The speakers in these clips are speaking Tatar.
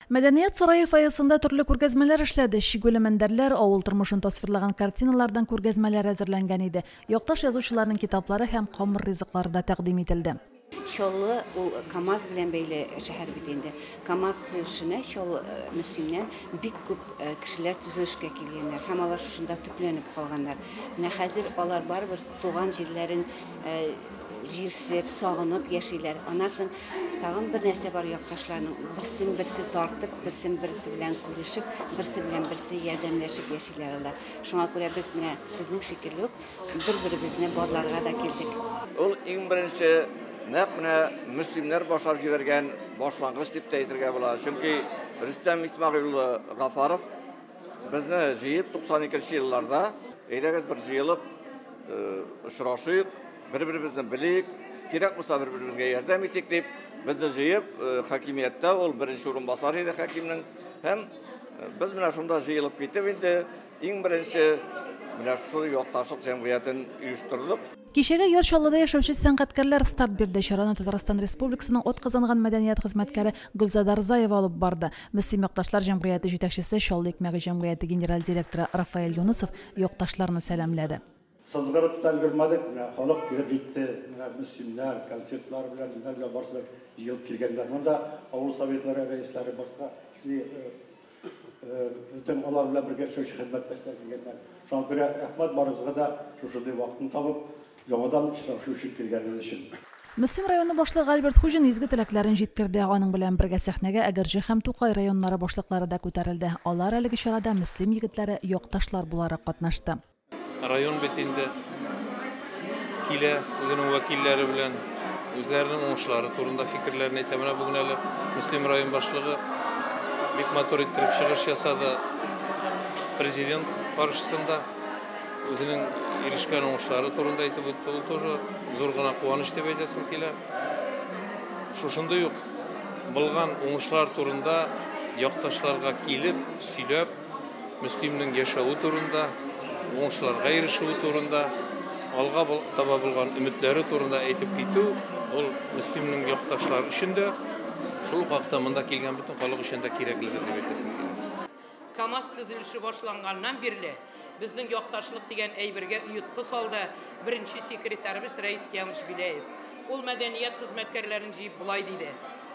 Мәдәният сарае фойесында төрле күргәзмәләр эшләде. Чигүле мендәрләр, авыл тормышын тасвирлаган картиналардан күргәзмәләр әзерләнгән иде. Якташ язучыларның китаплары һәм камыр ризыклары да тәкъдим ителде. Чаллы ул КАМАЗ белән бәйле шәһәр бит инде. КАМАЗ төзелешенә Чаллы Мөслимнән бик күп кешеләр төзелешкә килгәннәр һәм алар шушында төпләнеп калганнар. Менә хәзер алар барыбер туган җирләрен җирсеп, сагынып яшиләр. Аннан соң тагын бер нәрсә бар якташларның, берсен берсе тартып, берсен берсе белән күрешеп, берсе белән берсе ярдәмләшеп яшиләр алар. Шуңа күрә без менә сезнең шикелле үк бер-беребезне барларга да килдек. Ул иң беренче нәкъ менә мөслимнәр башлап җибәргән башлангыч дип тә әйтергә була. Чөнки Рөстәм Исмәгыйль улы Гафаров безне җыеп 92 елларда, әйдәгез бер җыелып очрашыйк, бер-беребезне белик, кирәк булса бер-беребезгә ярдәм итик дип, безне җыеп, хакимияттә ул беренче урынбасар иде хакимнең. Һәм без менә шунда җыелып китеп инде иң беренче менә шул якташлык җәмгыятен оештырдык. Кичәгә Яр Чаллыда яшәүче сәнгатькәрләр старт бирде. Чараны Татарстан Республикасының атказанган мәдәният хезмәткәре Гөлзада Рзаева алып барды. Мөслим якташлар җәмгыяте җитәкчесе, Чаллы икмәге җәмгыяте генераль директоры Рафаэль Юнысов якташларны сәламләде. Сызгырып та өлгермәдек, менә халык килеп җитте. Менә мөслимнәр, концертлар белән, ниләр белән барысы да җыелып килгәннәр. Монда авыл советлары рәисләре, башка безнең алар белән бергә эшләүче хезмәттәшләр килгәннәр. Шуңа күрә рәхмәт барыгызга да шушындый вакытны табып, яңадан очрашу өчен килгәнегез өчен. Мөслим районы башлыгы Альберт Хуҗин изге теләкләрен җиткерде. Аның белән бергә сәхнәгә Әгерҗе һәм Тукай районнары башлыклары да күтәрелде. Алар әлеге чарада Мөслим егетләре якташлар буларак катнашты. Район бит инде килә үзенең вәкилләре белән, үзләренең уңышлары турында фикерләрен әйтә. Менә бүген әле Мөслим район башлыгы бик матур иттереп чыгыш ясады президент каршысында. Үзенең ирешкән уңышлары турында әйтеп үтте. Ул тоже зур гына куаныч дип әйтәсем килә. Шушындый ук булган уңышлар турында якташларга килеп, сөйләп, Мөслимнең яшәве турында, уңышларга ирешүе турында, алга таба булган өметләре турында әйтеп китү, ул Мөслимнең якташлары өчен дә, шул ук вакытта монда килгән бөтен халык өчен дә кирәкледер дип әйтәсем килә. КАМАЗ төзелеше башланганнан бирле безнең якташлык дигән әйбергә оеткы салды беренче секретарыбыз Рәис Киямович Беляев. Ул мәдәният хезмәткәрләрен җыеп болай диде: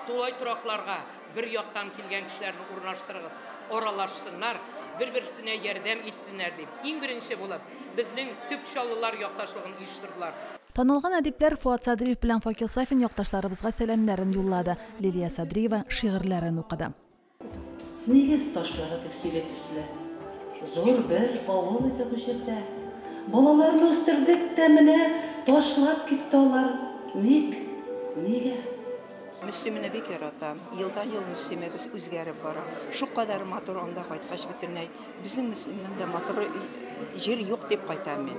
тулай торакларга бер яктан килгән кешеләрне урнаштырыгыз, аралашсыннар, бер-берсенә ярдәм итсеннәр дип. Иң беренче булып безнең төп Чаллылар якташлыгын оештырдылар. Танылган әдипләр Фуат Садриев белән Факил Сафин якташларыбызга сәламнәрен юллады. Лилия Садриева шигырьләрен укыды. Нигез ташлары дип сөйли төсле. Зур бер авыл иде бу җирдә. Балаларны үстердек тә менә ташлап китте алар. Ник? Нигә? Мөслимне бик яратам. Елдан-ел Мөслимебез үзгәреп бара. Шулкадәр матур анда кайткач бөтенләй. Безнең Мөслимнең дә матур җир юк дип кайтам мин.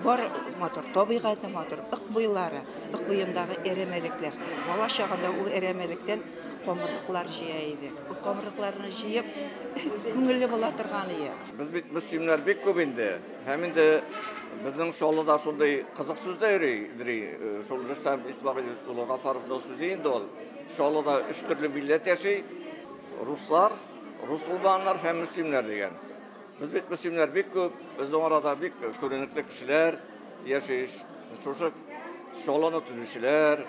Бар матур, табигате матур, Ык буйлары, Ык буендагы әрәмәлекләр. Бала чагында ул әрәмәлектән камырлыклар җыя идек. Ул камырлыкларны җыеп, күңелле була торган иде. Без бит мөслимнәр бик күп инде. Һәм инде безнең Чаллыда шундый кызык сүз дә йөри. Шул Рөстәм Исмәгыйль улы Гафаровның сүзе инде ул. Чаллыда өч төрле милләт яши: руслар, рус булмаганнар һәм мөслимнәр дигән. Без бит мөслимнәр бик күп, безнең арада бик күренекле кешеләр яши. Шушы Чаллыны төзүчеләр,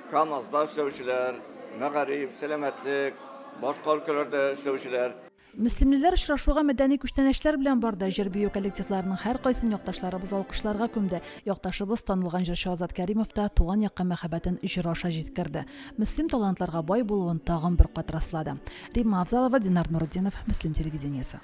КАМАЗда эшләүчеләр, мәгариф, сәламәтлек, башка өлкәләрдә эшләүчеләр. Мөслимлеләр очрашуга мәдәни күчтәнәчләр белән барды. Җыр-бию коллективларының һәркайсын якташларыбыз алкышларга күмде. Якташыбыз танылган җырчы Азат Кәримов та туган якка мәхәббәтен җыр аша җиткерде. Мөслим талантларга бай булуын тагын бер кат раслады. Римма Авзалова, Динар Нурутдинов, Мөслим телевидениесе.